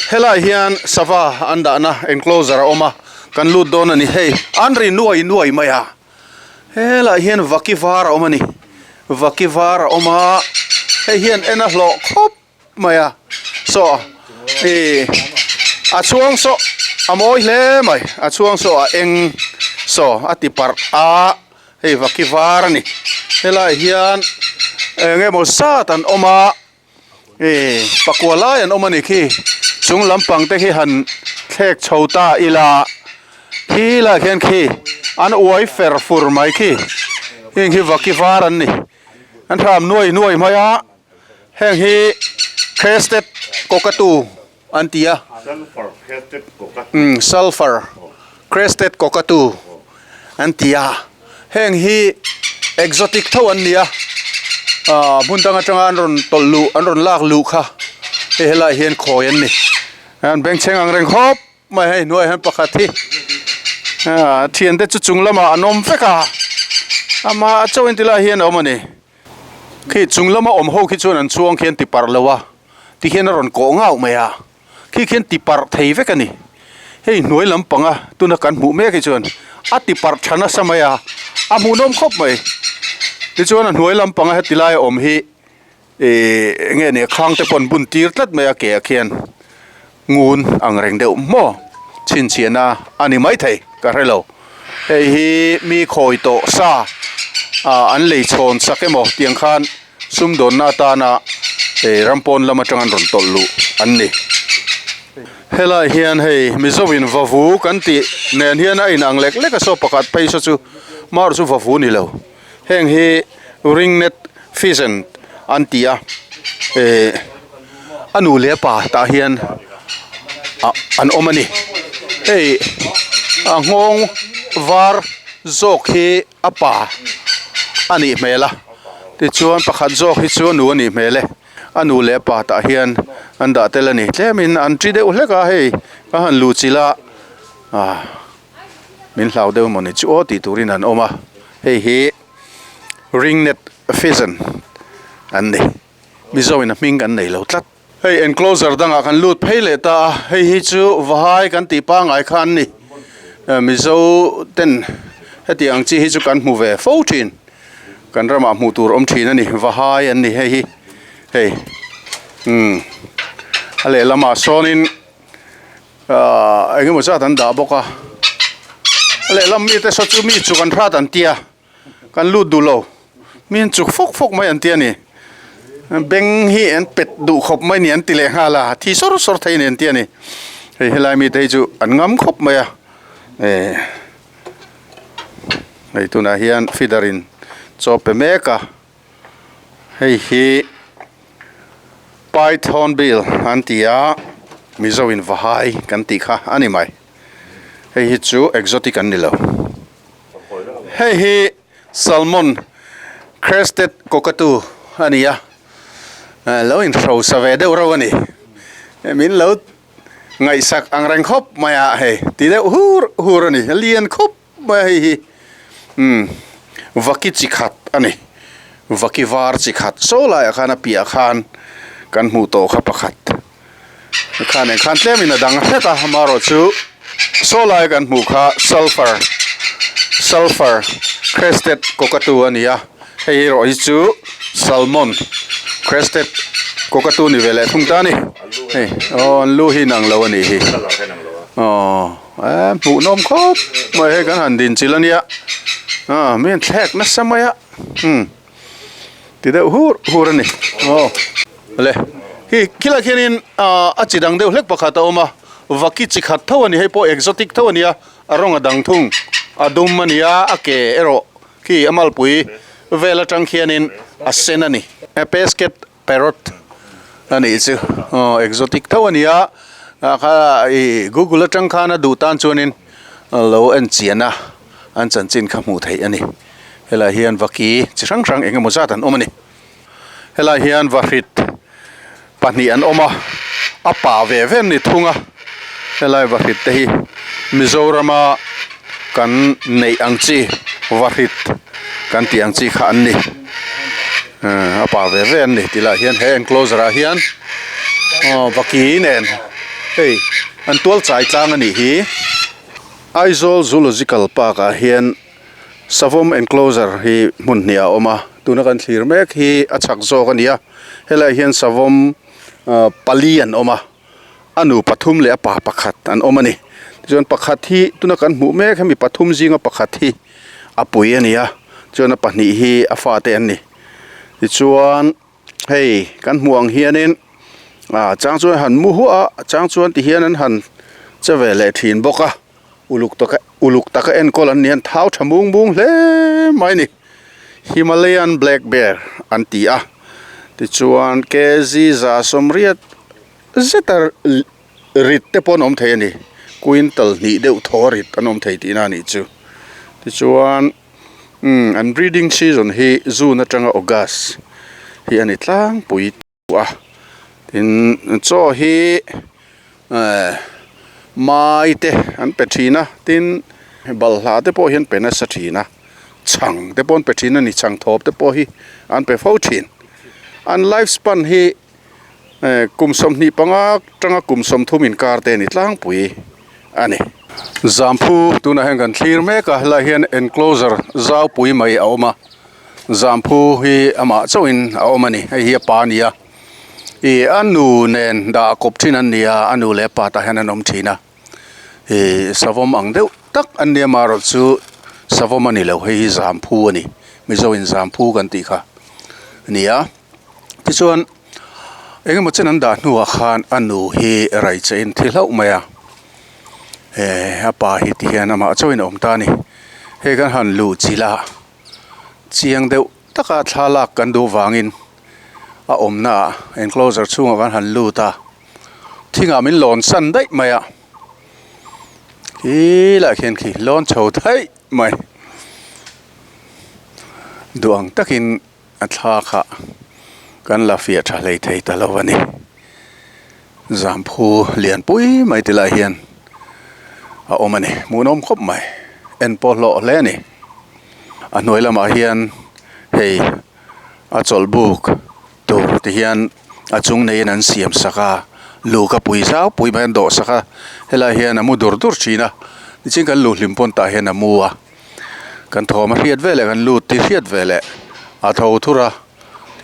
Helaiah hian sava an dahna enclosure a awm a, kan lut dawn a ni. Hei an ri nuai nuai mai a, helaiah hian vaki var a awm a ni. Vaki var a awm a, hei hian en a hlawh khawp mai a. Saw ih a chhuang saw a mawi hle mai, a chhuang saw a eng saw a ti parh a, hei vaki var a ni. Helaiah hian eng emaw zat an awm a. Ih pakua lai an awm a ni khi chung lampang te khi han thlek chho ta ila khi lai khian khi an uai fer fur mai khi heng hi vaki var an ni an thlam nuai nuai mai a heng hi crested cockatoo an ti a umm sulphur crested cockatoo an ti a heng hi exotic tho an ni a ah hmun dang atanga an rawn tawlh luh an rawn lak luh kha hei helaiah hian khawi an ni an bengchheng ang reng khawp mai hei hnuaiah hian pakhat hi ah thiante chu chung lamah an awm vek a amah chauhin tilaiah hian a awm a ni. Khi chung lama awm ho khi chuan an chhuang khi an ti parh lo a, ti hian a rawn kawh ngauh mai a, khi khian ti parh thei vek a ni. Hei hnuai lampanga tuna kan hmuh mek hi chuan a ti parh tha nasa mai a, a hmuhnawm khawp mai. Tichuan a hnuai lampanga heti laia awm hi ih enge ni khang te pawh an bun tir tlat mai a ke ah khian ngun ang reng deuh maw chhinchhiahna a ni maithei ka hre lo hei hi mi khawi tawh sa ah an lei chhawn sak emaw tiang khan sumdawnna atana ih ram pawn lam atang an rawn tawlh luh an ni helaiah hian hei mizo in vavu kan tih nen hian a inang lek lek a saw pakhat phei saw chu mar chu vavu ni lo. Heng hi ringnet pheasant an ti a eh a nu leh a pa tah hian ah an awm a ni hei a nghawng var zawk hi a pa a nih hmel a tichuan pakhat zawk hi chu a nu a nih hmel e a nu leh a pa tah hian an dah tel a ni tlemin an ṭi deuh hlek a hei ka han luh chilh a ah. Min hlau deuh mawni chu aw tih turin an awm a, hei hi ringnet pheasant an ni, Mizo in a hming kan nei lo tlat. Hei enclosure dangah kan lut phei leh ta a, hei hi chu vahai kan tih pangngai kha an ni, Mizo ten heti ang chi hi chu kan hmu ve fo thin, kan ramah hmuh tur awm thin a ni, vahai an ni hei hi, hei umm a lehlamah sawnin. Ahh eng emaw zat an dah bawk a lehlam mite saw chu mi chuk an hrat an tia kan lut duh lo mi an chuk fawk fawk mai an tia ni beng hi an pet duh khawp mai ni an ti leh nghal a thi sawr sawr thei a ni an tia ni hei helai mite hi chu an ngam khawp mai a eh hei tunah hian feeder in chaw pe mek a. Hei hi Python bill an ti a, Mizo in Vahai kan tih kha a ni mai. Hei hi chu exotic an ni lo. Hei hi Salmon Crested Cockatoo a ni a, lo inhrosa ve deuh reuh a ni. Min lo ngaihsak ang reng khawp mai a, hei ti deuh hur hur a ni, a lian khawp. Mai hei hi umm vaki chi khat a ni vaki var chi khat saw laiah khan a piah khan kan hmuh tawh kha pakhat khan eng khan tlemin a dang hret a amaherawh chu saw lai kan hmuh kha sulphur sulphur crested cockatoo a ni a hei erawh hi chu salmon crested cockatoo ni ve leh thung ta a ni hei aw an lu hi inang lo a nih hi aw. Eee hmuhnawm khawp mai hei kan han din chilh ania ah mi an thlek nasa mai a umm ti deuh hur hur a ni aw le hi khilai khianin ah a chi dang deuh hlek pakhat a awm a vaki chi khat tho a ni hei pawh exotic tho a nia a rawng a dang thung a dum a nia a ke erawh khi a malpui vel atang khianin a sen a ni pesket Parrot a nih chu aw exotic tho a ni a ah kha ih google atang khan a duh tan chuanin lo en chian a an chanchin kha hmuh theih a ni helaiah hian vaki chi hrang hrang eng emaw zat an awm a ni helaiah hian vahrit pahnih an awm a a pa ve ve an ni thung a helai vahrit te hi Mizorama kan neih ang chi vahrit kan tih ang chi kha an ni. A pa ve ve an ni tih lah hian he enclosure ah hian aw vaki nen Hei an tual chai tlang a nih hi. Aizawl Zoological Park ah hian savawm enclosure hi hmun hnih a awm a, tuna kan thlir mek hi a chhak zawk a ni a, helaiah hian savawm pali an awm a, a nu pathum leh a pa pakhat an awm a ni. Tichuan pakhat hi tuna kan hmuh mek hemi pathum zinga pakhat hi a pui a ni a, chuan a pahnih hi a fate an ni. Tichuan. Hei kan hmuh ang hianin ah chang chuan han mu huah a chang chuan ti hian an han che ve leh thin bawk a uluk taka uluk taka enkawl an ni an thau tha mung mung hle mai a ni Himalayan black bear an ti a tichuan kg 180 zeta rit te pawh an awm thei a ni quintal hnih deuh thaw rit an awm thei tihna a nih chu tichuan. Umm an breeding season hi June atanga August hi a ni tlangpui a tin chaw hi eh mai te an pe thin a tin balhla te pawh hi an pe nasa thin a chhang te pawh an pe thin a ni chhang thawp te pawh hi an pe fo thin an life span hi eh kum 25 atanga kum 30 inkar te a ni tlangpui. a ni. Zamphu tunah hian kan thlir mek a helaiah hian enclosure zau pui mai a awm a zamphu hi amah chauhin a awm a ni hei hi a pa a ni a ih a nu nen dah kawp thin an ni a a nu leh a pa tah hian an awm thin a ih savawm ang deuh tak an nia amaherawh chu savawm a ni lo hei hi zamphu a ni mizo in zamphu kan tih kha a ni a. Tichuan engemaw chen an dah hnuah khan a nu hi rai che in thi hlauh mai a eh a pa hi ti hian amah chauhin a awm ta a ni hei kan han luh chilh a chiang deuh taka thlalak kan duh vangin a awmna ah enclosure chhungah kan han lut a thingah min lawn san daih mai a khilaiah khian khi lawn chho daih mai duh ang takin. A thla kha kan la fiah tha hlei thei ta lo a ni. Zamphu lianpui mai ti lai hian a awm a ni. Hmuhnawm khawp mai. En pawh hlawh hle a ni. A hnuai lamah hian hei a chawlh buk tur ti hian a chung neiin an siam sak a. Luka pui zau pui mai an dawh sak a. Helaiah hian a mu dur dur thin a. Nichin kan luh hlim pawn tah hian a mu a. Kan thawm a hriat veleh kan lut tih hriat veleh a tho thur a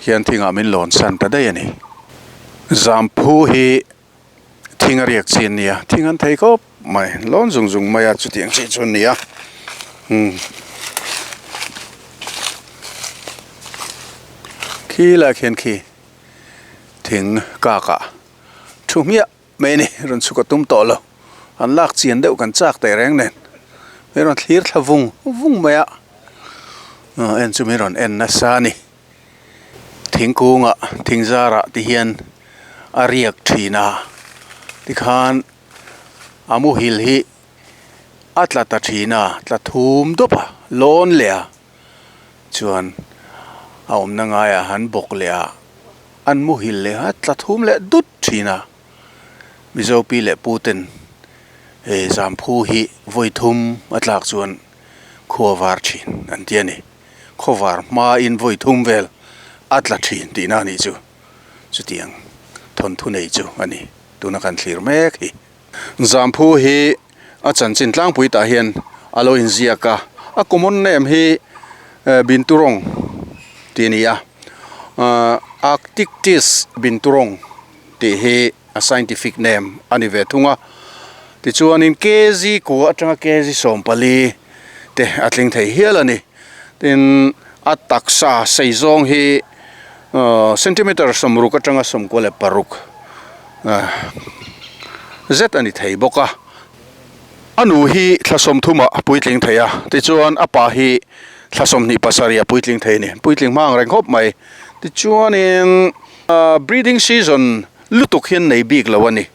hian thingah min lawn san ta daih a ni. Zamphu hi thing a riak chi an ni a, thing an thei khawp mai, lawn zung zung mai a chutiang chi chu an ni a umm khi lai khian khi thing kak ah thu hmiah. Mai ni rawn chhuk a tum tawh lo an lak chian deuh kan chak teh reng nen min rawn thlir thla vung vung mai a en chu min rawn en nasa a ni thingkung ah thing zar ah ti hian a riak thin a tikhan a muhil hi a tla ta thin a tla thum dawp a lawn leh a chuan a awmna ngaiah han bawk leh a an muhil leh a tla thum leh dut thin a Mizo pi leh pu ten he zamphu hi vawi thum a tlak chuan khua var thin an ti a ni. Khaw var hmain vawi thum vel a tla thin tihna a nih chu. Chutiang thawnthu nei chu a ni tuna kan thlir mek hi. Zamphu hi a chanchin tlangpui tah hian a lo inziak a, a common name hi Binturong tih a ni a, Arctictis binturong. Tih hi a scientific name a ni ve thung a, tichuanin kg kua atanga kg 14 te a tling thei hial a ni. Tin, a taksa sei zawng hi centimeter 60 atanga 96 zet a ni thei bawk a. A nu hi thla 30 ah puitling thei a, tichuan a pa hi thla 27 ah puitling thei a ni. Puitling hma ang reng khawp mai. Tichuanin. Breeding season lutuk hian nei bik lo a ni.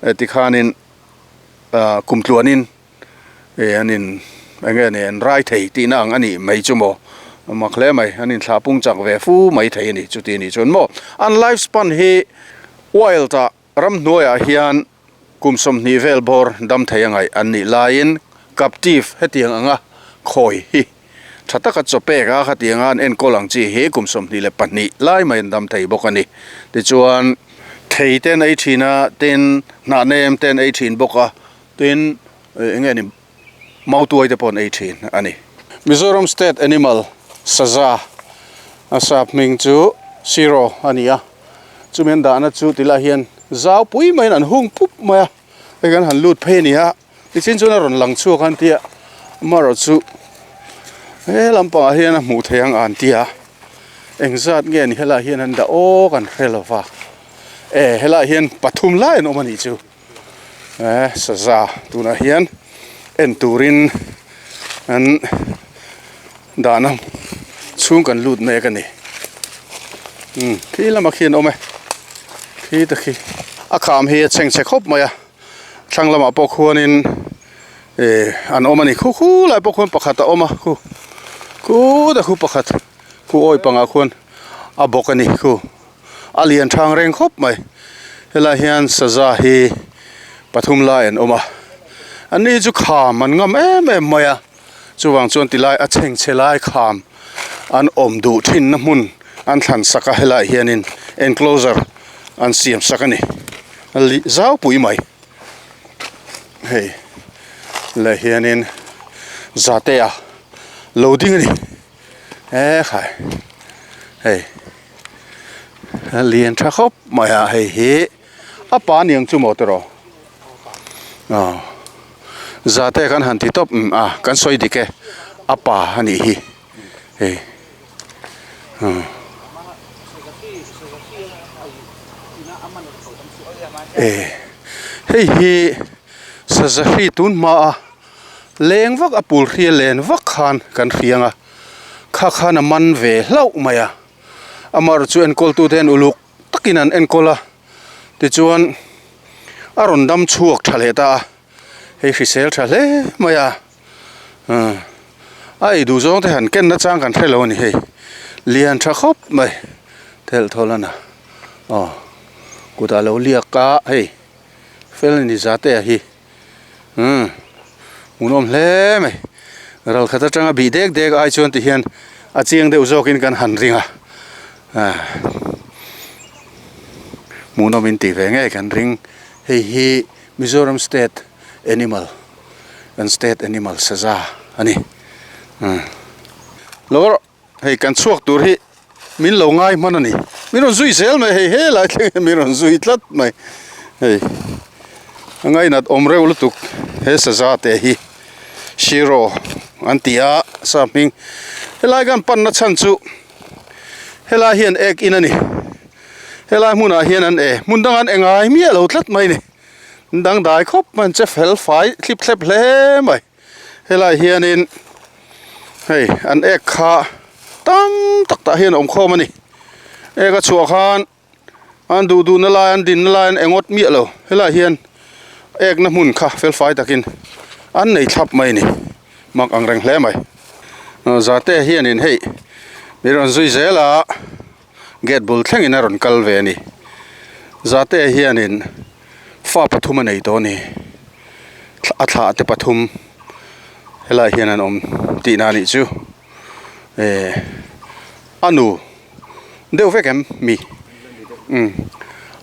Tikhanin kum tluanin an in eng nge ni an rai thei tihna ang a nih mai chu maw. Mak hle mai, an inthlah pung chak ve fu mai thei a ni chuti a nih chuan maw. An life span hi wild ah ramhnuaiah hian kum 20 vel bawr dam thei a ngaih an nih laiin captive hetiang anga khawi hi Tha taka chaw pek a khatianga an enkawl ang chi hi kum 22 lai mai an dam thei bawk a ni. Tichuan, Thei te an ei thin a, tin hnah nem te an ei thin bawk a, tin eng nge ni mautuai te pawh an ei thin a ni. Mizoram State Animal Saza a sap hming chu Siro a ni a, chumi an dahna chu tilai hian zau pui maiin an hung pup mai a, hei kan han lut phei a ni a, tichin chuan a rawn lang chhuak an tia, amaherawhchu he lampangah hian a hmuh theih ang an tia. Engzat nge ni helaiah hian an dah aw kan hre lo va, e helaiah hian pathum lai an awm a nih chu e saza tunah hian en turin an dahna chhung kan lut mek a ni umm khi lamah khian awm e khi te khi a kham hi a chhengchhe khawp mai a thlang lamah pawh khuanin eh an awm a ni khu khu lai pawh khuan pakhat a awm a khu khu ta khu pakhat khu awi pangah khuan a bawk a ni khu a lian thang reng khawp mai helai hian saza hi pathum lai an awm a an ni chu kham an ngam em em mai a chuvang chuan tilai a chhengchhe lai kham an awm duh thin na hmun an thlan sak a helaiah hianin enclosure an siam sak a ni zau pui mai. Hei leh hianin Zatea lo ding a ni e khai hei a lian tha khawp mai a hei hi a pa aniang chu maw tiraw aw Zatea kan han ti tawp a kan sawi dik e a pa a nih hi hei. Eh hei hi saza hri tun hma a leng vak a pul hri a len vak khan kan hriang a kha khan a man ve hlauh mai a amaherawhchu chu enkawl tu te hian uluk takin an enkawl a tichuan a rawn dam chhuak tha leh ta a hei hrisel tha hle mai a. A ei duh zawng te han ken nachang kan hre lo a ni hei lian tha khawp mai thelh thawl a na aw kutah lo liak a hei fel a ni zate a hi umm hmuhnawm hle mai ral khat atanga bih dek dek ai chuan ti hian a chiang deuh zawkin kan han ring a ah hmuhnawm in tih ve ngei kan ring hei hi Mizoram state animal. Kan state animal saza a ni umm lo rawh hei kan chhuak tur hi min lo ngai hman a ni min rawn zui zel mai hei helai thleng hian min rawn zui tlat mai hei a ngainat awm reuh lutuk he saza te hi shiro an ti a sa hming helai kan panna chhan chu helai hian ek in a ni helai hmunah hian an e hmun dangah an e ngai miah lo tlat mai a ni. Dangdai khawp mai an che fel fai thlip thlep hle mai helai hianin hei an ek kha tam tak tah hian a awm khawm a ni ek a chhuah khan an duh duhna lai an dinna lai an engawt miah lo helai hian ekna hmun kha fel fai takin an nei thlap mai a ni mak ang reng hle mai zate hianin hei mi rawn zui zel a. Gate bul thlengin a rawn kal ve a ni. Zate hianin fa pathum a nei tawh a ni. A thlah te pathum helaiah hian an awm tihna a nih chu. Eh a nu deuh vek em mi? Umm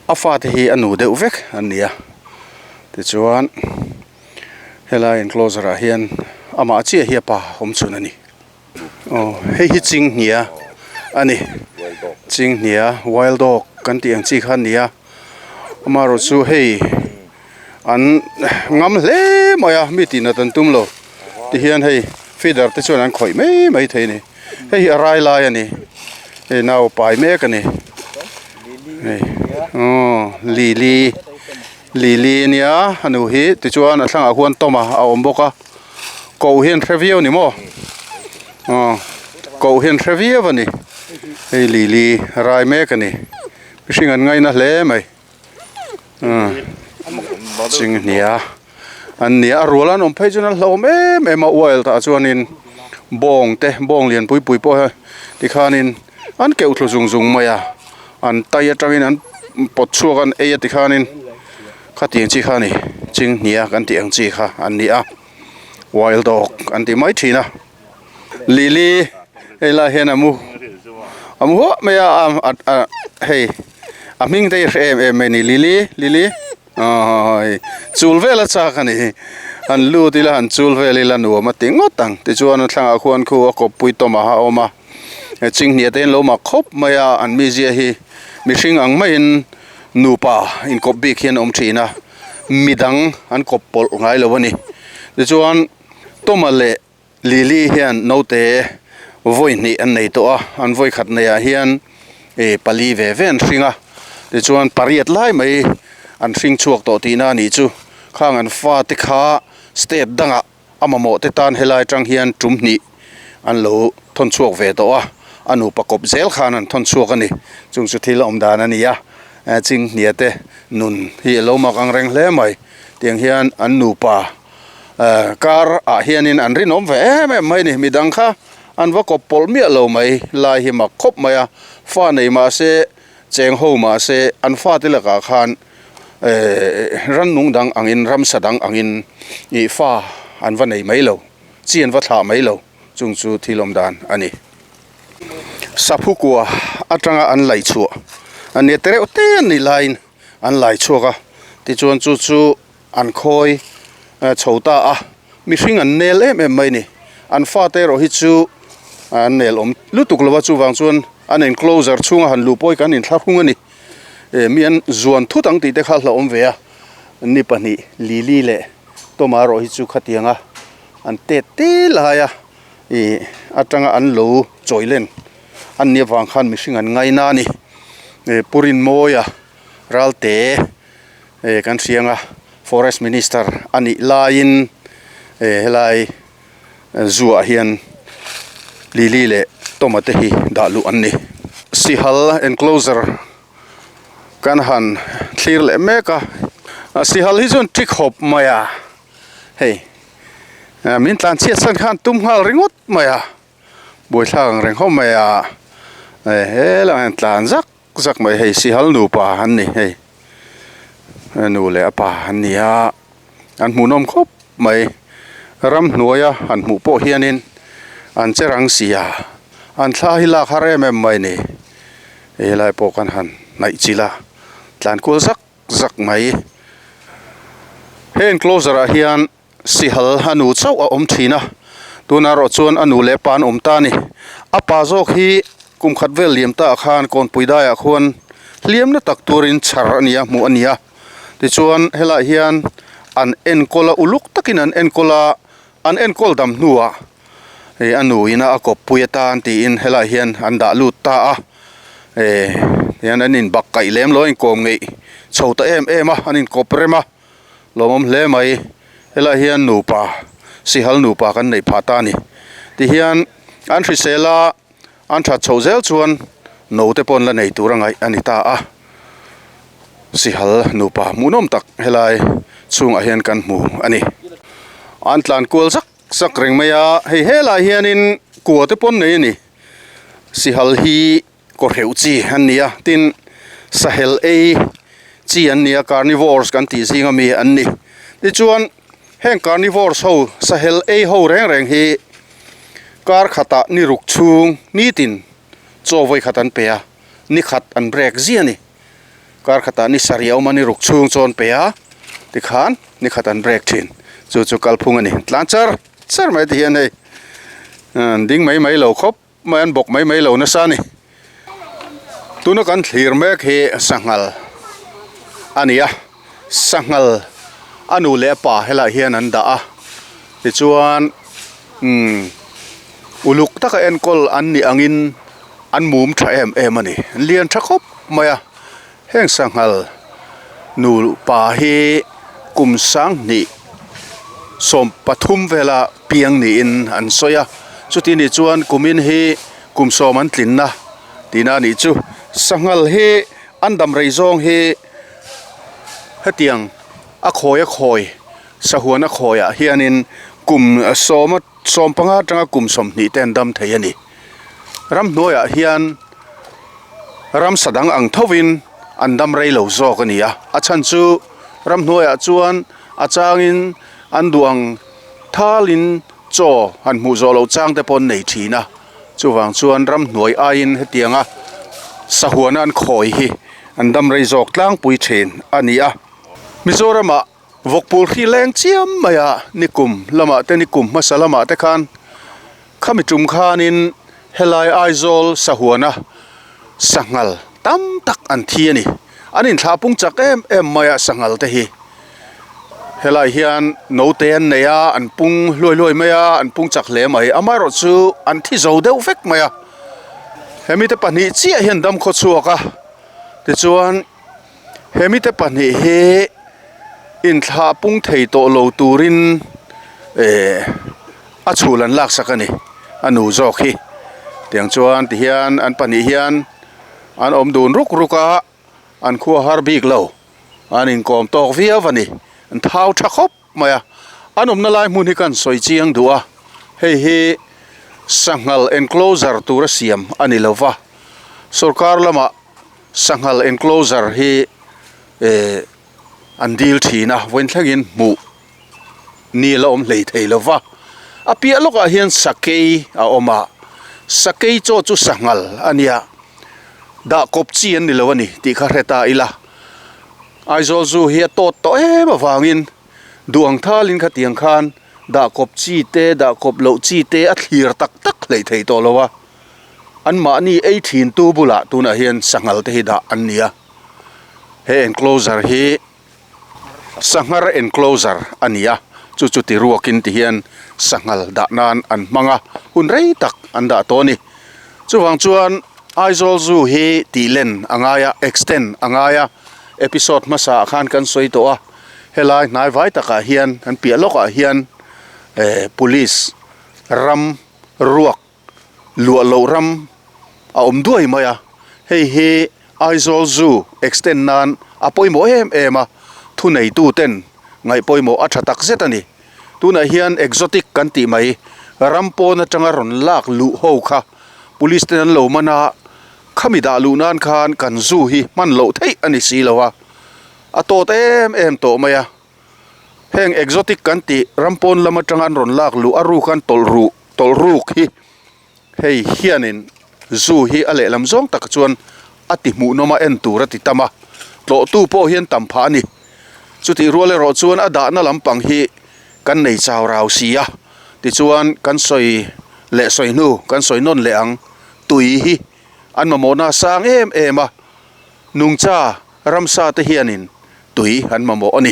a fate hi a nu deuh vek an ni a. Tichuan helai enclosure ah hian amah chiah hi a pa awm chhun a ni. Aw hei hi chinghnia a ni chinghnia wild dog kan tih ang chi kha a ni a amaherawh chu hei an ngam hle mai a mi tih nat an tum lo tihian hei feeder te chuan an khawih mai mai thei a ni hei hi a rai lai a ni hei nau pai mek a ni hei aw lili lili a nia a nu hi tichuan a thlangah huan tawm a a awm bawk a. Koh hian hre viau a ni maw? Aw koh hian hre viau a ni. Hei lili rai mek a ni. Mihring an ngaina hle mai. Chinghnia an nia a rual an awm phei chuan an hlauhawm em em a wild ah chuanin bawng te bawng lian pui pui pawh hi tikhanin an keuh thlu zung zung mai a an tai atangin an pawt chhuak an ei a tikhanin. Khatiang chi kha a ni, chinghnia kan tih ang chi kha an ni a, wild dog an tih mai thin a, lily hei lai hian a mu a mu huah mai a a hei. A hming te hi a hre em em mai a ni Lily Lily aww chul vel a chak a ni han lut ila han chul vel ila nuam a ti ngawt ang tichuan a thlangah khuan khu a kawppui tawm a awm a chinghnia te hian lo mak khawp mai a an mizia hi mihring ang maiin nupa inkawp bik hian a awm thin a midang an kawp pawlh ngai lo a ni tichuan Tawma leh Lily hian naute vawi hnih an nei tawh a, an vawi khat nei ah hian ih pali ve ve an hring a, tichuan pariat lai mai an hring chhuak tawh tihna a nih chu. Khang an fate kha state dangah a mamawh te tan helai atang hian tum hnih an lo thawn chhuak ve tawh a, a nupa kawp zel khan an thawn chhuak a ni. Chung chu thil a awm dan a ni a, chinghnia te nun hi a lo mak ang reng hle mai. Tiang hian an nupa. Car ah hianin an rinawm ve em em mai a ni midang kha an va kawp pawlh miah lo mai lai hi mak khawp mai a fa nei mah se cheng ho mah se an fate lakah khan ehh rannung dang angin ramsa dang angin ih fa an va nei mai lo chi an va thlah mai lo chung chu thil awm dan a ni. Saphu kua atanga an laih chhuah a nia tereuh te an nih laiin an lai chhuak a tichuan chu chu. An khawi chho ta a, mihring an nel em em mai a ni. An fate erawh hi chu an nel awm lutuk lo a, chuvang chuan an enclosure chhunga han luh pawh hi kan inthlahrung a ni. Eh mi an zuan thut ang tih te kha a hlauhawm ve a, ni pahnih Lily leh Toma erawh hi chu khatianga an tet te lai a, ih atanga an lo chawi len an nih avang khan mihring an ngaina a ni. Eh Pu Rinmawia Ralte. Eh kan hriang a forest minister a nih laiin eh helai zuah hian lily leh tawma te hi dah luh an ni. Sihal enclosure kan han thlir leh mek a sihal hi chuan thi khawp mai a hei min tlan chhiat san khan tum nghal ringawt mai a buaithlak ang reng khawp mai a eh helaiah hian tlan zak. Zak mai hei sihal nupa an ni hei a nu leh a pa an ni a an hmuhnawm khawp mai ramhnuaia han hmuh pawh hianin an che rang si a an thla hi lak har em em mai a ni helai pawh kan han hnaih chilh a tlan kual zak zak mai he enclosure ah hian. Sihal a nu chauh a awm thin a, tunah erawh chuan a nu leh pa an awm ta a ni. A pa zawk hi kum khat vel liam ta ah khan kawnpui daiah khuan hliamna tak turin chhar a ni a, hmuh a ni a. Tichuan helaiah hian an enkawl a, uluk takin an enkawl a, an enkawl dam hnuah ih a nu ina a kawppui atan tiin helaiah hian an dah lut ta a. Eh tihian an inbak kaih lem lo a inkawm ngeih chho ta em em a, an inkawp rem a. Lawmawm hle mai, helaiah hian nupa sihal nupa kan neih phah ta a ni. Tihian an hrisel a, an that chhoh zel chuan no te pawh an la nei tur a ngaih a ni ta a. Sihal nupa hmuhnawm tak helai chhungah hian kan hmu a ni. An tlan kual zak zak reng mai a, hei helaiah hianin kua te pawh an nei a ni. Sihal hi. Kawhreuh chi an ni a, tin sahel ei chi an ni a, carnivores kan tih zing ami an ni. Tichuan heng carnivores ho sahel ei ho reng reng hi kar khatah ni ruk chhung nitin chaw vawi khat an pe a, ni khat an break ziah a ni. Kar khatah ni sarih a awm a, ni ruk chhung chaw an pe a, tikhan ni khat an break thin. Chu chu kalphung a ni. Tlan char char mai ti hian hei an ding mai mai lo khawp. Mai an bawk mai mai lo nasa a ni. Tuna kan thlir mek hi sanghal a ni a, sanghal a nu leh a pa helaiah hian an dah a, tichuan umm uluk taka enkawl an nih angin an mum tha em em a ni, an lian tha khawp mai a, heng sanghal nu pa hi kum sanghnih 13 vela piang niin an sawi a, chuti nih chuan kumin hi kum sawm an tlinna tihna a nih chu. Sanghal hi an dam rei zawng hi hetiang a khawi a khawi sahuan a khawiah hianin kum sawma 15 atanga kum 20 te an dam thei a ni. Ramhnuaiah hian ramsa dang ang thovin an dam rei lo zawk a ni a, a chhan chu ramhnuaiah chuan a changin an duh ang thalin chaw han hmuh zawh loh chang te pawh an nei thin a, chuvang chuan ramhnuai aiin hetianga sahuana an khawi hi An dam rei zawk tlangpui thin a ni a. Mizoramah vawkpul hri leng chiam mai a, nikum lamah te nikum hmasa lamah te khan khami tum khanin helai Aizawl sahuana sanghal tam tak an thi a ni. An inthlah pung chak em em mai a sanghal te hi. Helai hian note an nei a, an pung hluai hluai mai a, an pung chak hle mai. Amaherawhchu an thi zo deuh vek mai a. He mite pahnih chiah hian dam khaw chhuak a, tichuan he mite pahnih hi inthlah pung thei tawh lo turin eh a chhul an laksak a ni, a nu zawk hi. Tiang chuan tihian an pahnih hian an awm dun ruk ruk a, an khua har bik lo, an inkawm tawk viau a ni, an thau tha khawp. mai a, an awmna lai hmun hi kan sawi chiang duh a, hei hi sanghal enclosure tura siam a ni lo va, sorkar lamah sanghal enclosure hi eh an dil thin a, vawiin thlengin hmuh ni la awm hlei thei lo va, a piah lawkah hian sakei a awm a, sakei chaw chu sanghal a nia, dah kawp chi an ni lo a ni tih kha hre ta ila. Aizawl zu hi a tawt tawh em avangin duh ang thalin khatiang khan dah kawp chi te dah kawp loh chi te a thlir tak tak hleih theih tawh lo a, anmahni ei thin tu bulah tunah hian sanghal te hi dah an ni a, he enclosure hi sanghar enclosure a ni a, chu chu ti ruakin ti hian sanghal dah nan an hmang a, hun rei tak an dah tawh a ni. Chuvang chuan Aizawl Zoo hi tih len a ngai a, extend a ngai a, episode hmasa ah khan kan sawi tawh a, helai hnai vai takah hian an piah lawkah hian eh police ram ruak luah loh ram a awm duai mai a, hei hi Aizawl Zoo extend nan a pawimawh em em a, thuneitu ten ngaih pawimawh a tha tak zet a ni. Tunah hian exotic kan tih mai, ram pawn atanga rawn lak luh ho kha police ten an lo man a, khami dah luh nan khan kan zoo hi hman loh theih a ni si lo a, a tawt em em tawh mai a. Heng exotic kan tih ram pawn lam atanga an rawn lak luh a ruk an tawlh ruh tawlh ruk hi hei hianin zoo hi a lehlam zawng tak chuan a ti hmuhnawm a en tur a ti tam a, tlawhtu pawh hian tam phah a ni. Chutih rual erawh chuan a dahna lampang hi kan nei chau rau si a, tichuan kan sawi leh sawi hnu kan sawi nawn leh ang, tui hi an mamawhna a sang em em a, nungcha ramsa te hianin tui an mamawh a ni,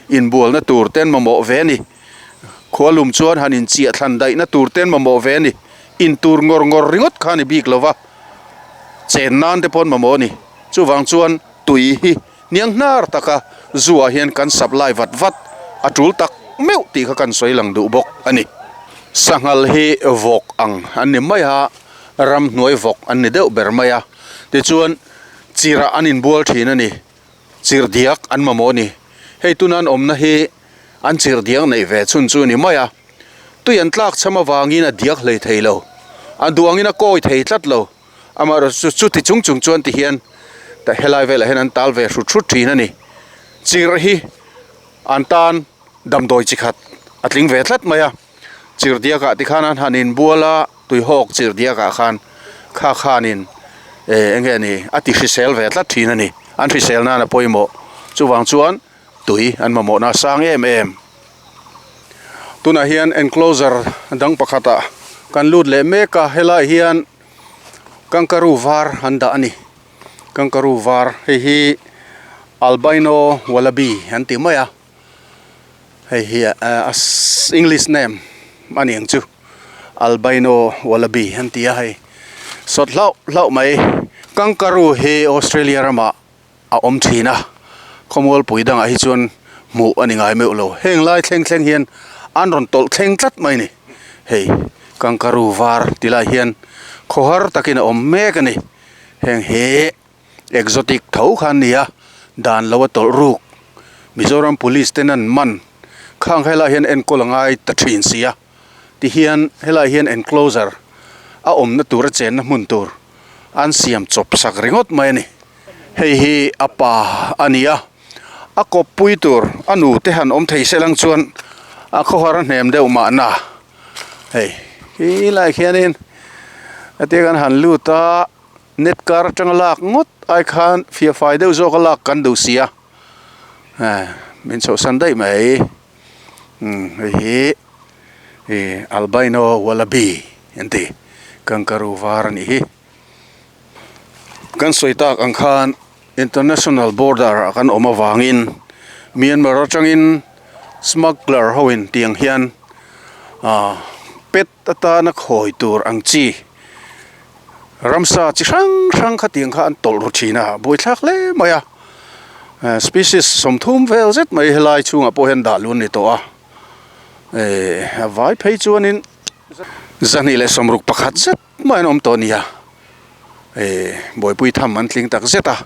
inbualna tur te an mamawh ve a ni, khualum chuan han inchiah thlan daihna tur te an mamawh ve a ni, intur ngawr ngawr ringawt kha a ni bik lo va, chen nan te pawh an mamawh a ni, chuvang chuan tui hi. Hniang hnar taka zu ah hian kan supply vat vat a tul tak meuh tih kha kan sawi lang duh bawk a ni. Sanghal hi vawk ang an ni mai a, ramhnuai vawk an ni deuh ber mai a, tichuan chirah an inbual thin a ni, chirh diak an mamawh a ni. Hei tuna an awmna hi an chirh diak neih ve chhun chu a ni mai a, tui an tlak cham avangin a diak hlei thei lo, a duh angin a kawi thei tlat lo. Amaherawhchu chuti chung chung chuan ti hian tah helai velah hian an tal ve hrut hrut thin a ni. Chirh hi an tan damdawi chi khat a tling ve tlat mai a, chirh diakah ti khan an han inbual a, tuihawk chirh diakah khan kha khanin eh eng nge ni a ti hrisel ve tlat thin a ni. An hrisel nan a pawimawh. Chuvang chuan tui an mamawhna a sang em em. Tunah hian enclosure dang pakhatah kan lut leh mek a, helaiah hian kangaroo var an dah a ni. Kangaroo var hei hi albino wallaby an ti mai a, hei hi a english name a ni ang chu albino wallaby an ti a hei sawt hlauh hlauh mai. Kangaroo hi Australia ramah a awm thin a, khawmualpui dangah hi chuan hmuh a ni ngai meuh lo. Heng lai thleng thleng hian an rawn tawlh thleng tlat mai a ni. Hei kangaroo var ti lai hian khawhar takin a awm mek a ni. Heng hi exotic tho kha an ni a, dan lo a tawlh ruk. Mizoram police ten an man khang helai hian enkawl a ngai ta thin si a. Tihian helai hian enclosure a awmna tur a chenna hmun tur an siam chawp sak ringawt mai a ni. Hei hi a pa a ni a, a kawppui tur a nu te han awm thei se lang chuan a khawhar a hnem deuh mahna hei khi lai khianin hetia kan han lut a. Net kar atanga lak ngawt ai khan fiah fai deuh zawk a lak kan duh si a, min chhohsan daih mai. Umm hei hi ih albino wallaby an ti kangaroo var a nih hi. Kan sawi tak ang khan international border ah kan awm avangin Myanmar atangin smuggler ho in tiang hian ah pet atana khawi tur ang chi ramsa chi hrang hrang khatiang kha an tawlh ru thin a, buaithlak hle mai a, species 30 vel zet mai helai chhungah pawh hian dah lun a ni tawh a, eh a vai phei chuanin 261 zet mai an awm tawh a ni a, eh buaipui tham an tling tak zet a,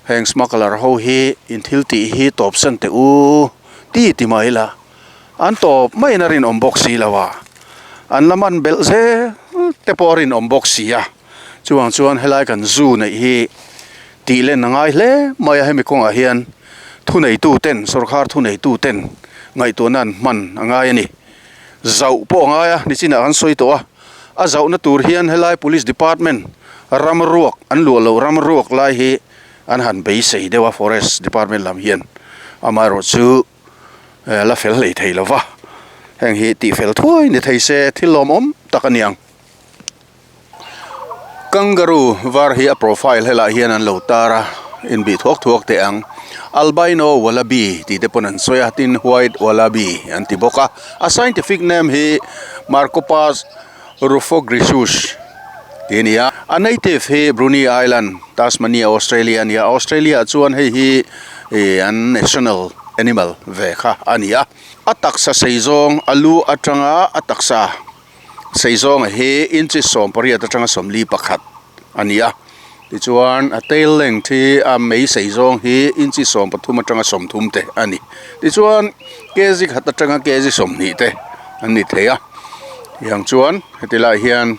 heng smuggler ho hi in thil tih hi tawp san teh u ti ti mai ila. An tawp maiin a rinawm bawk si lo a, an la man belh zel te pawh a rinawm bawk si a. Chuvang chuan helai kan zu neih hi tih len a ngai hle mai a, hemi kawngah hian thuneitu ten, sorkar thuneitu ten ngaihtuahna an hman a ngai a ni. Zauh pawh a ngai a, nichinah kan sawi tawh a, a zauhna tur hian helai Police Department ram ruak an luah loh ram ruak lai hi an han beisei deuh a Forest Department lam hian, amaherawhchu, la fel hlei thei lo va, heng hi tih fel thuai ni thei se thil lawmawm tak a niang. Kangaroo var hi a profile helai hian an lo tar a, inbih thuak thuak teh ang. Albino wallaby tih te pawn an sawi a, tin white wallaby an ti bawk a. A scientific name hi Marcopas rufogriseus tih a ni a. A native hi Bruny Island, Tasmania, Australia a ni a. Australia ah chuan hei hi ih an national animal ve kha a ni a. A taksa sei zawng a lu atanga a taksa sei zawng hi inches 18 atanga 41 a ni a. Tichuan a tail length hi a mei sei zawng hi inches 13 atanga 30 te a ni. Tichuan kg khat atanga kg 20 te an ni thei a. Tiang chuan heti lai hian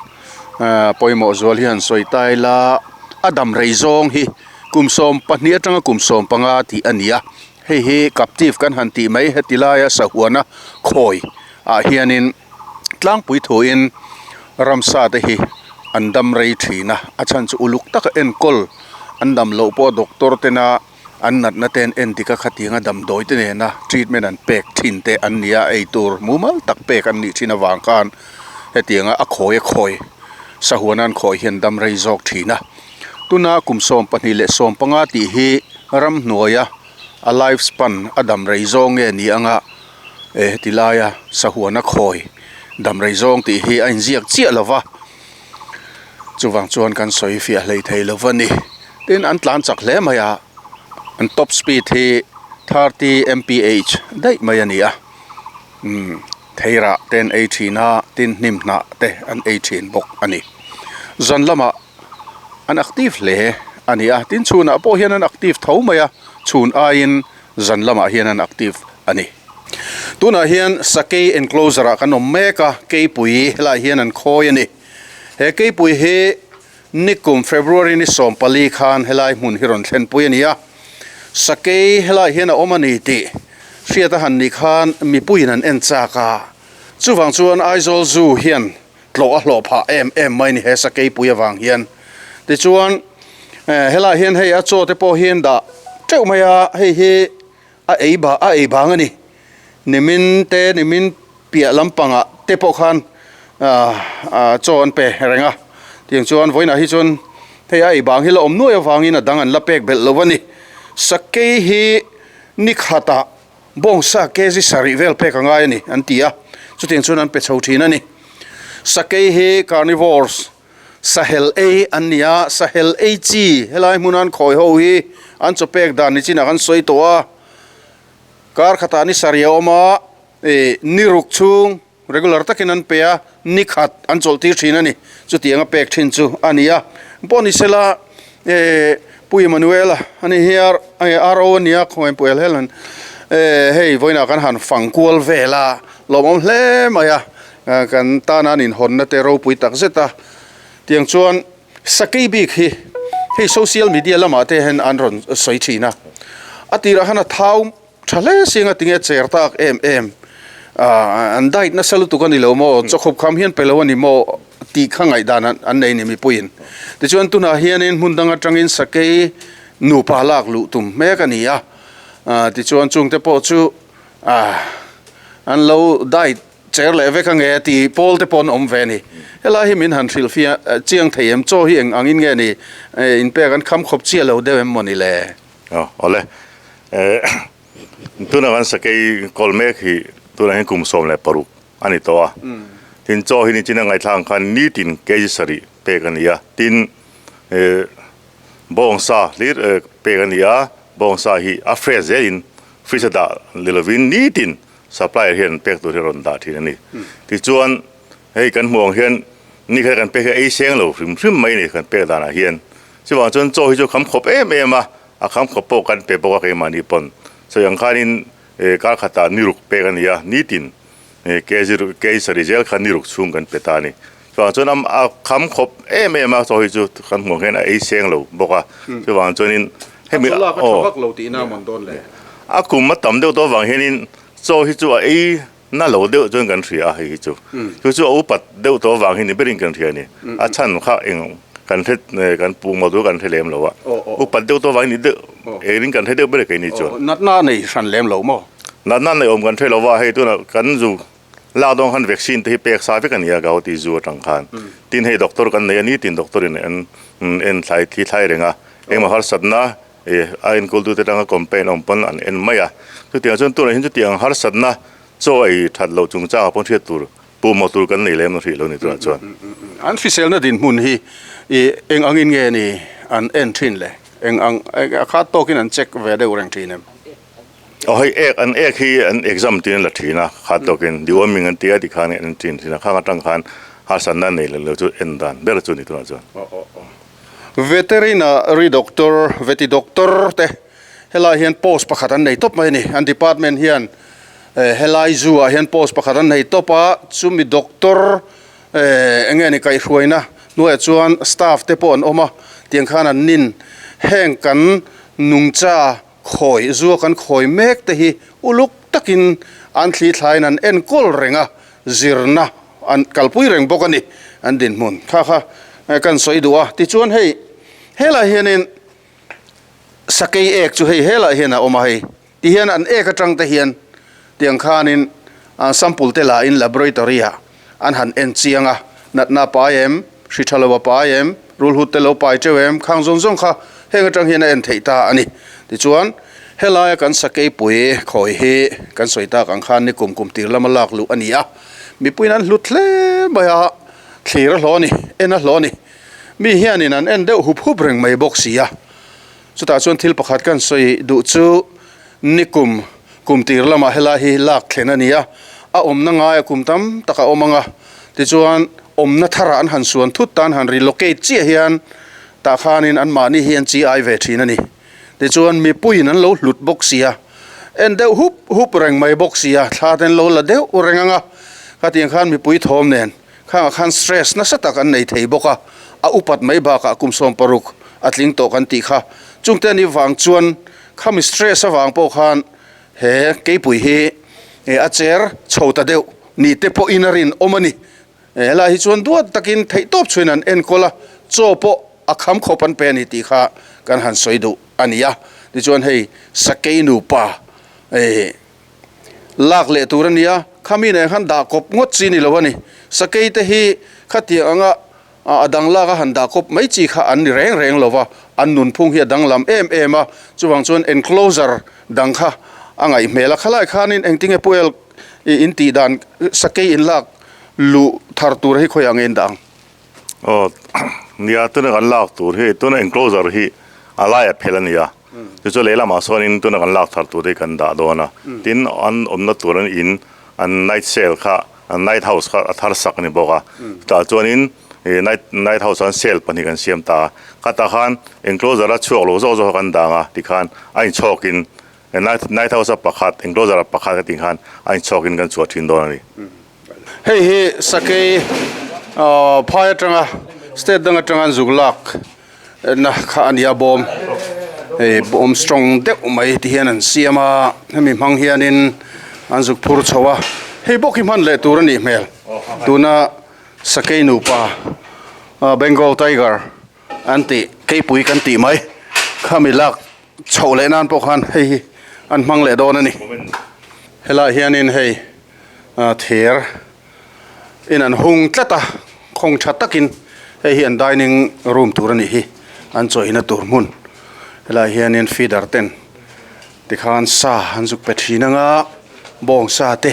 ah pawimawh zual hi han sawi ta ila a dam rei zawng hi kum 12 atanga kum 15 tih a ni a. Hei hi captive kan han tih mai heti laia sahuana khawi ah hianin Tlangpui thuin ramsa te hi an dam rei thin a, a chhan chu uluk taka enkawl an dam loh pawh doctor tena an natna te an en dik a khatianga damdawi te nena treatment an pek thin te an ni a, eitur mumal tak pek an nih thin avang khan hetianga a khawi a khawi sahuana an khawi hian dam rei zawk thin a. Tuna kum 12 leh 15 tih hi ramhnuaia a life span a dam rei zawng nge ni anga eh heti laia sahuana khawi dam rei zawng tih hi a inziak chiah lo va, chuvang chuan kan sawi fiah hlei thei lo va ni. Tin, an tlan chak hle mai a, an top speed hi 30 mph daih mai a ni a, umm theirah te an ei thin a, tin hnim hnah te an ei thin bawk a ni. Zan lamah an active hle a ni a, tin chhunah pawh hian an active tho mai a, chhun aiin zan lamah hian an active a ni. Tunah hian sakei enclosure ah kan awm mek a, keipui helaiah hian an khawi a ni. He keipui hi nikum February ni 14 khan helai hmun hi rawn thlenpui a ni a, sakei helaiah hian a awm a ni tih hriat a han nih khan mipuiin an en chak a, chuvang chuan Aizawl Zoo hian tlawh a hlawh phah em em mai a ni he sakeipui avang hian. Tichuan helaiah hian hei a chaw te pawh hi an dah teuh mai a, hei hi a ei bah a ei bang a ni. Nimin te nimin piah lampangah te pawh khan ah chaw an pe reng a, tiang chuan vawiinah hi chuan hei a ei bang hi la awm nuai avangin a dang an la pek belh lo a ni. Sakei hi ni khatah Bawngsa kg sarih vel pek a ngai a ni an ti a, chutiang chuan an pe chho thin a ni. Sakei hi carnivores, sahel ei an ni a, sahel ei chi helai hmuna an khawi ho hi an chaw pek dan ni chinah kan sawi tawh a, kar khatah ni sarih a awm a, ih ni ruk chhung Regular takin an pe a, ni khat an chawlh tir thin a ni. Chutiang a pek thin chu a ni a. Pawh ni sela eh Pu Emmanuel-a a ni hi a RO a nia khawngaih Pu Elhel an eh hei vawiinah kan han fang kual vel a, lawmawm hle mai a, kan tana an inhawnna te ropui tak zet a. Tiang chuan Sakei bik hi hei social media lamah te hian an rawn sawi thin a, a tirah khan a thau Tha hle si anga tinge cher tak em em ah an diet nasa lutuk a ni lo maw chaw khawp kham hian pe lo a ni maw. tih kha ngaihdan an nei ni mipuiin. Tichuan tunah hianin hmun dang atangin sakei nupa lak luh tum hmek a ni a, tichuan chungte pawh chu an lo diet cher leh vek ange tih pawl te pawh an awm ve a ni. Helai hi min han hrilh fiah chiang thei em? Chaw hi eng angin nge ni inpek an kham khawp chiah lo deuh em maw ni le? Aw awle. Tuna kan sakei kawl mek hi tunah hian kum 16 a ni tawh a. Tin chaw hi nichin a ngaihthlak ang khan nitin kg sarih pek a ni a. Tin bawngsa hlir pek a ni a, bawngsa hi a fresh zelin fridge a dah ni lovin nitin supplier hian pek tur hi a rawn dah thin a ni. Tichuan hei kan hmuh ang hian ni khat kan pek hi a ei seng lo hrim hrim mai a ni kan pek danah hian. Chuvang chuan chaw hi chu kham khawp em em a, a kham khawp pawh kan pe bawk a keimahni pawn. Sawi ang khanin kar khatah ni ruk pek a ni a, nitin kg kg sarih zel kha ni ruk chhung kan pe ta a ni. Chuvang chuan a kham khawp em em a chaw hi chu kan hmuh ang hian a ei seng lo bawk a. Chuvang chuanin hemi aw a kum a tam deuh tawh avang hianin chaw hi chu a ei Na lo deuh chuan kan hria a hei hi chu. Chu chu a upat deuh tawh avang hi ni berin kan hria a ni. A chhan kha eng kan hre kan pu maw tur kan hre lem lo a. Upat deuh tawh avang hi ni deuh engin kan hre deuh ber kei ni chuan. Natna nei hran lem lo maw? Natna nei awm kan hre lo va, hei tunah kan zu lak dawn khan vaccine te hi pek sa vek a ni a Gauti zu atang khan. Tin hei doctor kan nei a ni tin doctor in an en thlai thi thlai reng a. Engmaw harsatna E, a enkawltute atanga campaign awm pawn an en mai a. Chutiang chuan tunah hian chutiang harsatna chaw ei that loh chungchangah pawn hriat tur pawimawh tur kan nei lem lo hrih lo ni tunah chuan. An hriselna dinhmun hi i eng angin nge ni an en thin le? Eng ang a khat tawkin an check ve deuh reng thin em? Aw hei ek an ek hi an exam tiin an la thin a, khat tawkin deworming an ti a tikhan an en thin thin a, khang atang khan harsatna nei leh lo chu en dan ber chu ni tunah chuan. Veterinary doctor, veti doctor te helai hian post pakhat an nei tawp mai a ni. An department hian helai zoo ah hian post pakhat an nei tawp a, chumi doctor eng nge ni kaihhruaina hnuaiah chuan staff te pawh an awm a, tiang khan an nin heng kan nungcha khawi zoo a kan khawi mek te hi uluk takin an thli thlaiin an enkawl reng a, zirna an kalpui reng bawk a ni an dinhmun kha kha kan sawi duh a tichuan hei helai hianin sakei ek chu hei helai hian a awm a hei tihian an ek atang te hian tiang khanin sample te la in laboratory ah an han en chiang a natna pai em hri tha lo a pai em rulhut te lo pai teuh em khang zawng zawng kha heng atang hian a en theih ta a ni tichuan helaia kan sakei pui khawi hi kan sawi tak ang khan ni kum kum tir lama lak luh a ni a. Mipuiin an hlut hle mai a, thlir a hlawh a ni, en a hlawh a ni. Mi hianin an en deuh hup hup reng mai bawk si a. Chutah chuan thil pakhat kan sawi duh chu nikum kum tir lamah helai hi lak thlen a ni a, a awmna ngaia kum tam tak a awm ang a, tichuan awmna tharah an han suan thut tan han relocate chiah hian tah khanin anmahni hi an chi ai ve thin a ni. Tichuan mipuiin an lo hlut bawk si a, en deuh hup hup reng mai bawk si a, thla te an lo la deuh reng ang a, khatiang khan mipui thawm nen khangah khan stress nasa tak an nei thei bawk a, a upat mai bakah kum 60 a tling tawh kan tih kha. Chungte ani vang chuan khami stress avang pawh khan he keipui hi a cher chho ta deuh ni te pawhin a rinawm a ni. Helai hi chuan duat takin theihtawp chhuin an enkawl a, chaw pawh a kham khawp an pe a ni tih kha kan han sawi duh a ni a. Tichuan hei sakei nupa lak leh tur a ni a, khami nen khan dah kawp ngawt chi ni lo a ni. Sakei te hi khatiang anga a dang lak a han dah kawp mai chi kha an ni reng reng lo va, an nunphung hi a danglam em em a, chuvang chuan enclosure dang kha a ngaih hmel a. Khalai khanin engtinge Puel in tih dan sakei in lak luh thar tur hi khawiah nge in dah ang? Aw, nia tuna kan lak tur hi tuna enclosure hi a laia phel a ni a, chu chu lehlamah sawnin tuna kan lak thar tur hi kan dah dawn a, tin an awmna tur an in an night cell kha an night house kha a thar sak a ni bawk a, chutah chuanin ih night night house ah cell pahnih kan siam ta a, khatah khan enclosure a chhuak lo zawk zawk kha kan dang a tikhan a inchhawkin night night house a pakhat enclosure a pakhat ka tih khan a inchhawkin kan chhuah thin dawn a ni. Hei hi sakei phai atanga state dang atanga an zuk lak na kha a ni a bawm hei bawm strong deuh mai ti hian an siam a hemi hmang hianin an zuk phur chho a hei bawk hi hman leh tur a nih hmel tuna. Sakei nupa Bengal tiger an tih keipui kan tih mai khami lak chhoh leh nan pawh khan hei hi an hmang leh dawn a ni. Helaiah hianin hei thir in an hung tlat a, khawng tha takin hei hi an dining room tur a nih hi, an chawihna tur hmun. Helaiah hianin feeder ten tikhan sa an zuk pe thin anga bawng sa te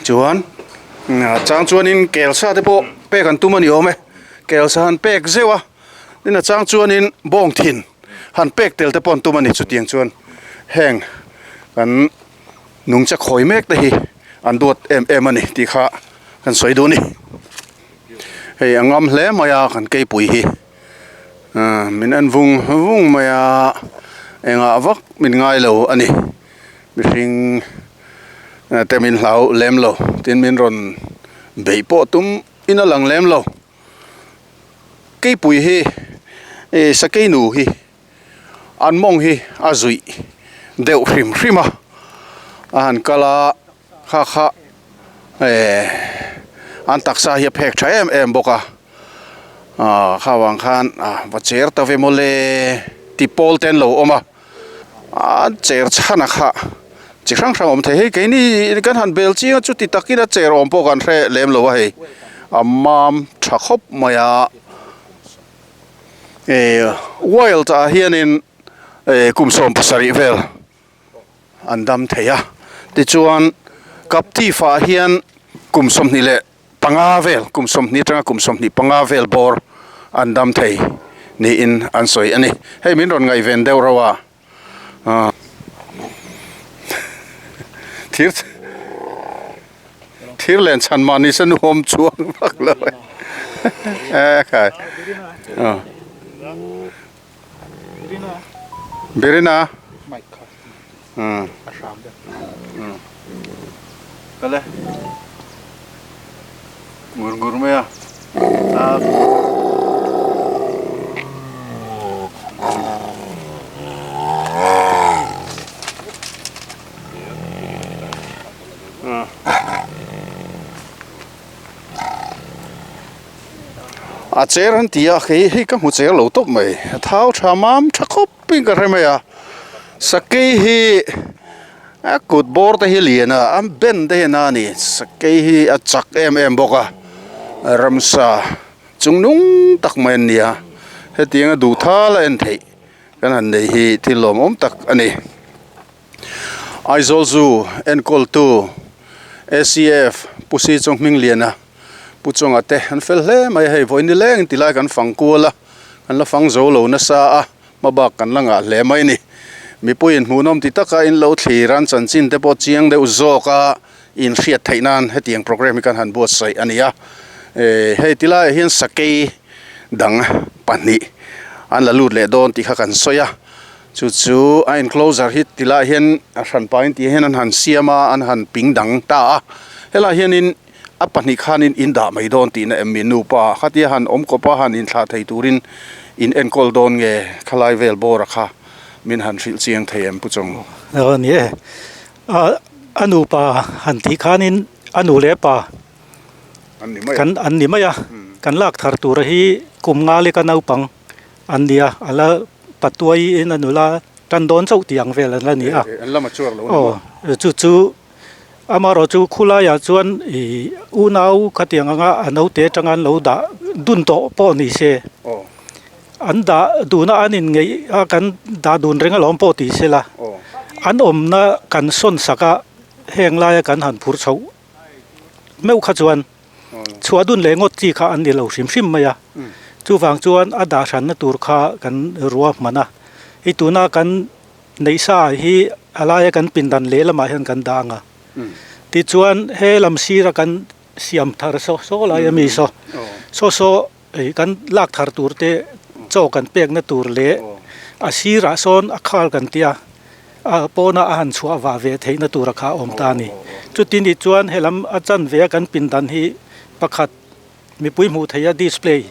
chuan chang chuanin kel sa te pawh pek an tum a ni awm e, kel sa han pek zeuh a tin a chang chuanin bawng thin han pek tel te pawh an tum a ni chutiang chuan heng kan nungcha khawi mek te hi an duat em em a ni tih kha kan sawi duh a ni. Hei a ngam hle mai a kan keipui hi min en vung vung mai a engah vak min ngai lo a ni mihring te min hlau lem lo tin min rawn beih pawh tum in a lang lem lo keipui hi ih sakei nu hi an mawng hi a zuih deuh hrim hrim a a han kal a kha kha eh an taksa hi a phek tha em em bawk a ah kha vang khan ah va cher ta ve mawle ti pawl te an lo awm a an cher chhan a kha chi hrang hrang a awm thei hei keini kan han bel chiang a chuti takin a cher awm pawh kan hre lem lo a hei a mam tha khawp mai a. Eh wild ah hianin eh kum 17 vel an dam thei a tichuan captive ah hian kum 25 vel kum 20 atanga kum 25 vel bawr an dam thei niin an sawi a ni hei min rawn ngaihven deuh reuh a ah thir thir len chhan mah nise nuam chuang vak lo e khai ah Birina um kale ngur ngur mai a A cher an ti a hei hei ka hmu cher lo tawp mai a thau tha mam tha khawp in ka hre mai a sakei hi a kut bawr te hi lian a an ben te hian a ni sakei hi a chak em em bawk a ramsa chung nung tak mai an ni a hetiang a duh thal a en theih kan han nei hi thil lawmawm tak a ni. Aizawl Zoo enkawltu ACF Pu Si Chawng Hmingliana Pu Chawnga te an fel hle mai a hei vawi nileng ti lai kan fang kual a kan la fang zo lo nasa a hma bak kan la ngah hle mai a ni. Mipuiin hmuhnawm ti taka in lo thlir an chanchin te pawh chiang deuh zawk a inhriat theih nan hetiang programme hi kan han buatsaih a ni a hei ti laiah hian sakei dang pahnih an la lut leh dawn tih kha kan sawi a. Chu chu a enclosure hi ti lai hian a hran pahin tih hian an han siam a an han ping dang ta a helaiah hianin a pahnih khanin in dah mai dawn tihna em mi nupa khatia han awm kawp a han inthlah thei turin in enkawl dawn nge khalai vel bawr a kha min han hrilh chiang thei em Pu Chawng. Aw ni e a nupa han tih khanin a nu leh pa kan an ni mai a kan lak thar tur hi kum nga leka naupang an ni a a la Patuai in a nula tan dawn chauh tih ang vel an la ni a. An la mature lo a ni maw? Aw, chu chu amaherawh chu khulaiah chuan ih unau khatiang anga a naute atanga an lo dah dun tawh pawh ni se. An dah duna an inngeih a kan dah dun reng alawm pawh ti se la. An awmna kan sawn sak a heng laia kan han phur chhoh meuh kha chuan. Chhuah dun leh ngawt chi kha an ni lo hrim hrim mai a, chuvang chuan a dah hranna tur kha kan rua hman a, hei tuna kan neih sa hi a laia kan pindan leh lamah hian kan dah ang a, tichuan he lam sira kan siam thar saw saw lai a mi saw saw saw ih kan lak thar tur te chaw kan pekna tur leh a sirah sawn a khal kan tia. A pawna a han chhuah vah ve theihna tura kha a awm ta a ni. Chuti nih chuan helam a chanve a kan pindan hi pakhat mipui hmuh theih a display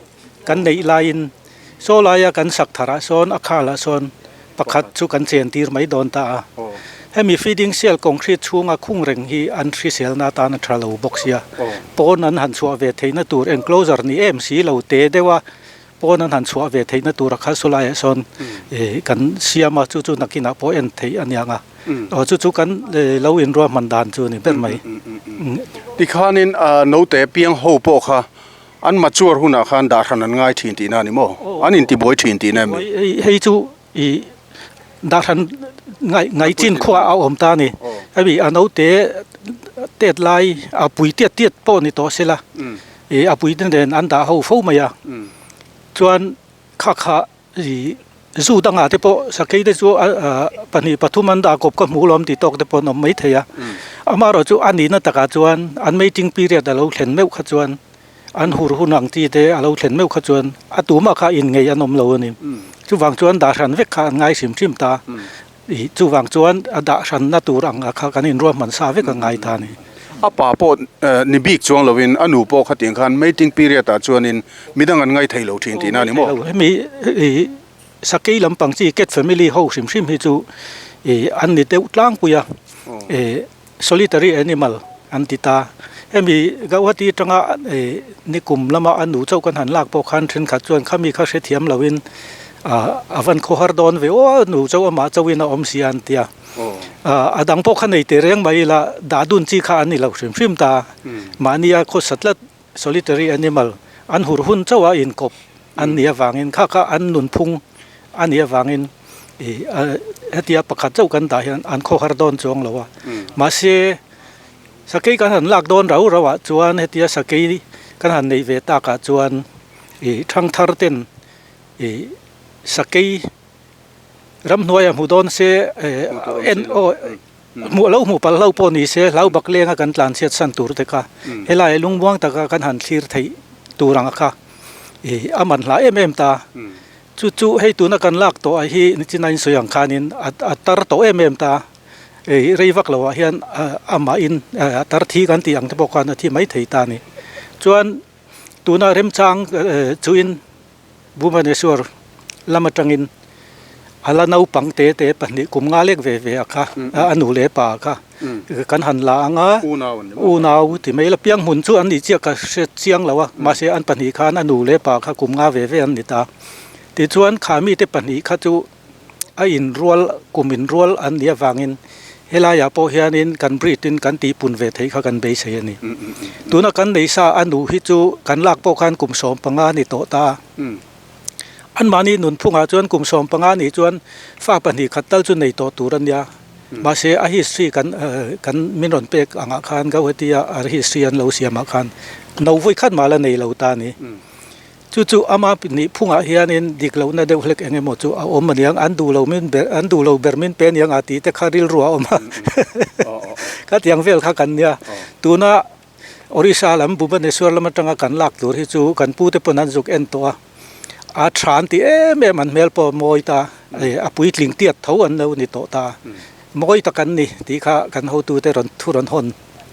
kan neih laiin saw laia kan sak tharah sawn a khalah sawn pakhat chu kan chen tir mai dawn ta a. Hemi feeding cell concrete chhunga khung reng hi an hriselna atan a tha lo bawk sia. Pawn an han chhuah ve theihna tur enclosure ni em si lo te deuh a, pawn an han chhuah ve theihna tur a kha sawlaiah sawn kan siam a, chu chu nakinah pawh en theih a niang a. Aw chu chu kan lo inruahman dan chu a ni ber mai. Tikhanin naute piang ho pawh kha an mature hunah khan dah hran an ngai thin tihna a ni maw? An intibuai thin tihna em ni? Hei chu I dahran ngai ngai chin khuah a awm ta a ni. Hemi a naute tet lai a pui tiat tiat pawh ni tawh sela ih a pui te nen an dah ho fo mai a. Chuan kha kha ih zu dangah te pawh sakei te chu ah pahnih pathum an dah kawp ka hmuh lawm tih tawk te pawh an awm maithei a. Amaherawh chu a nihna takah chuan an mating period a lo thlen meuh kha chuan An hur hun ang chi te a lo thlen meuh kha chuan a tumah kha inngeih an awm lo a ni. Chuvang chuan dah hran vek kha an ngai hrim hrim ta. Ih chuvang chuan a dah hranna tur ang a kha kan inruahman sa vek a ngai ta a ni. A pa pawh ni bik chuang lovin a nu pawh khatiang khan mating period ah chuanin midang an ngai thei lo thin tihna a ni maw? Hemi ih sakei lampang chi cat family ho hrim hrim hi chu ih an ni deuh tlangpui a. Ih Solitary animal an ti ta. Hemi Gauhati atanga nikum lama a nu chauh kan han lak pawh khan thenkhat chuan khami kha hrethiam loin a van khawhar dawn ve aw a nu chauh amah chauhin a awm si a an ti a. A dang pawh kha nei teh reng mai ila dah dun chi kha an ni lo hrim hrim ta. Mahnia khawsa tlat solitary animal an hur hun chauh a inkawp an nih avangin kha kha an nunphung a nih avangin ih hetia pakhat chauh kan dah hian an khawhar dawn chuang lo a mahse sakei kan han lak dawn rau rau ah chuan hetia sakei kan han neih ve tak ah chuan ih thangthar ten ih sakei Ramhnuai a hmu dawn se en aw hmuh lo hmuh palh hlo pawh ni se hlau bak lenga kan tlan chhiat san tur te kha helai lungmuang taka kan han thlir theih tur ang a kha ih a man hla em em ta chu chu hei tuna kan lak tawh ah hi nichina in sawi ang khanin a tar tawh em em ta ih rei vak loh ah hian amahin a tar thi kan tih ang te pawh khan a thi mai thei ta a ni chuan tuna remchang chuin. Bhubaneswar lam atangin a la naupang te te pahnih kum nga lek ve ve a kha a nu leh pa kha kan han la ang a unau ti mai la piang hmun chu an nih chiah ka hre chiang lo a mahse an pahnih khan a nu leh pa kha kum nga ve ve an ni ta tichuan kha mite pahnih kha chu a inrual kum inrual an nih avangin helaiah pawh hianin kan breed in kan tihpun ve theih kha kan beisei a ni. Tuna kan nei sa a nu hi chu kan lak pawh khan kum 15 a ni tawh ta a. Anmahni nunphungah chuan kum 15 nih chuan fa pahnih khat tal chu nei tawh tur a nia. Mahse a history kan kan min rawn pek angah khan Gauhati a a history an lo siamah khan no vawi khat mah la nei lo ta a ni. Chu chu ama nih phungah hianin dik lohna deuh hlek eng emaw chu a awm aniang, an duh lo min ber, an duh lo ber min pe aniang a tih te kha rilru a awm a. Khatiang vel kha kan nia. Tuna Orissa lam Bhubaneswar lam atanga kan lak tur hi chu kan pute pawn an zuk en tawh a, a tha an ti em em, an hmel pawh a mawi ta, a puitling tiat tho an lo ni tawh ta. Mawi tak an ni tih kha kan hotute rawn thu rawn hawn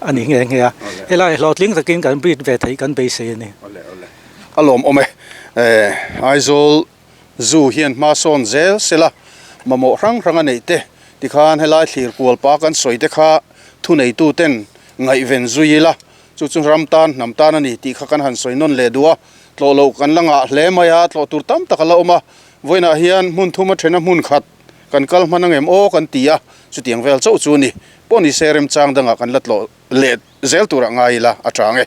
a ni nghe nghe a. Helai hlawhtling takin kan breed ve theih kan beisei a ni. A lawmawm e. Aizawl Zoo hian hma sawn zel sela mamawh hrang hrang a neih te tikhan helai thlir kual pa kan sawi te kha thuneitu ten ngaihven zui ila chu chu ram tan hnam tan a ni tih kha kan han sawi nawn leh duh a. Tlawh loh kan la ngah hle mai a, tlawh tur tam tak a la awm a. Vawiinah hian hmun thum a then a hmun khat Kan kal hman angem aw kan ti a, chutiang vel chauh chu a ni. Pawh ni se remchang dangah kan la tlawh leh zel turah ngai ila a chang e.